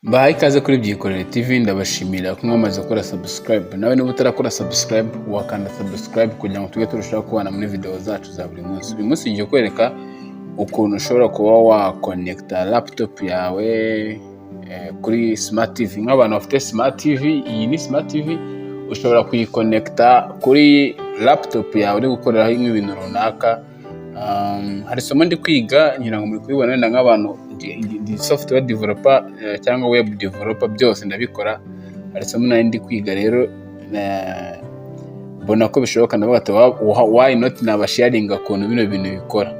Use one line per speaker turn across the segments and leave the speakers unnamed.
Mbahaye ikaze kuri Byikorere TV. Ndabashimira ko mwamaze gukora subscribe. Nawe niba utarakora subscribe, wakanda subscribe kugira ngo tujye turushaho kubana muri video zacu za buri munsi. Uyu munsi ngiye kwereka ukuntu ushobora kuba wakonekita laptop yawe kuri smart TV. Nk'abantu bafite smart TV, iyi ni smart TV, ushobora kuyikonekita kuri laptop yawe uri gukoreraho nk'ibintu runaka. Hari isomo ndi kwiga, ngira ngo muri kubibona wenda nk'abantu ndi software developer cyangwa web developer, byose ndabikora. Hari isomo nari ndi kwiga rero, mbona ko bishoboka, ndavuga ati "Why not nabasharinga ukuntu bino bintu bikora?"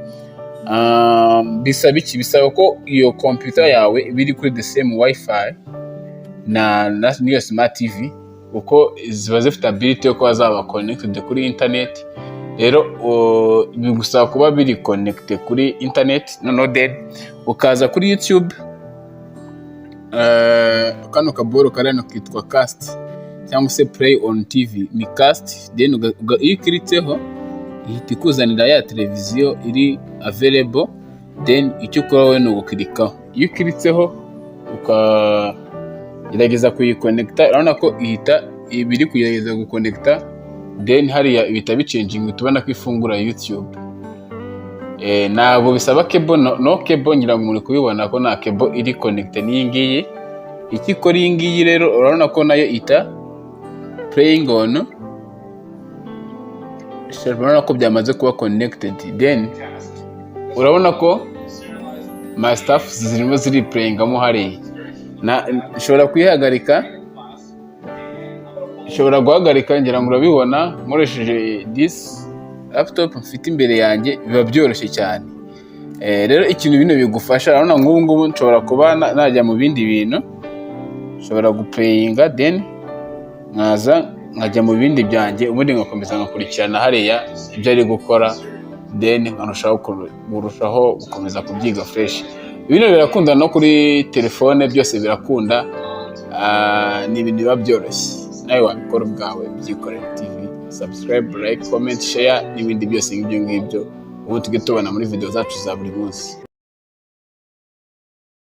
Bisaba iki? Bisaba ko iyo computer yawe iba iri kuri the same wifi na n'iyo smart TV, kuko ziba zifite ability yo kuba zaba connected kuri internet. Rero bigusaba kuba biri connected kuri internet. Noneho then ukaza kuri YouTube, kano kaboro kari hano kitwa cast cyangwa se play on TV, ni cast. Then iyo ukiritseho ihita ikuzanira ya televiziyo iri available. Then icyo ukora wowe ni ugukirikaho. Iyo ukiritseho ukagerageza kuyikonekita, urabona ko ihita iba iri kugerageza gukonekita. Then hariya bihita bicenjinga, uhita ubona ko ifungura YouTube. Ntabwo bisaba cable, no cable. Ngira ngo muri kubibona ko nta cable iri connected n'iyi ngiyi. Icyo ikora iyi ngiyi rero, urabona ko nayo ita playing on, urabona ko byamaze kuba connected. Then urabona ko my stuff zirimo ziri playingamo hariya. Nshobora kuyihagarika, nshobora guhagarika, ngira ngo urabibona, nkoresheje this laptop mfite imbere yanjye, biba byoroshye cyane. Rero ikintu bino bigufasha, urabona nk'ubu ngubu nshobora kuba najya mu bindi bintu, nshobora guplayinga, then nkaza nkajya mu bindi byanjye, ubundi ngakomeza ngakurikirana hariya ibyo ari gukora, then nkarushaho kurushaho gukomeza kubyiga fresh. Bino birakunda no kuri telefone, byose birakunda. Ni ibintu biba byoroshye, nawe wabikora ubwawe. Byikorere TV, subscribe, like, comment, share n'ibindi byose nk'ibyo ngibyo, ubundi tujye tubona muri video zacu za buri munsi.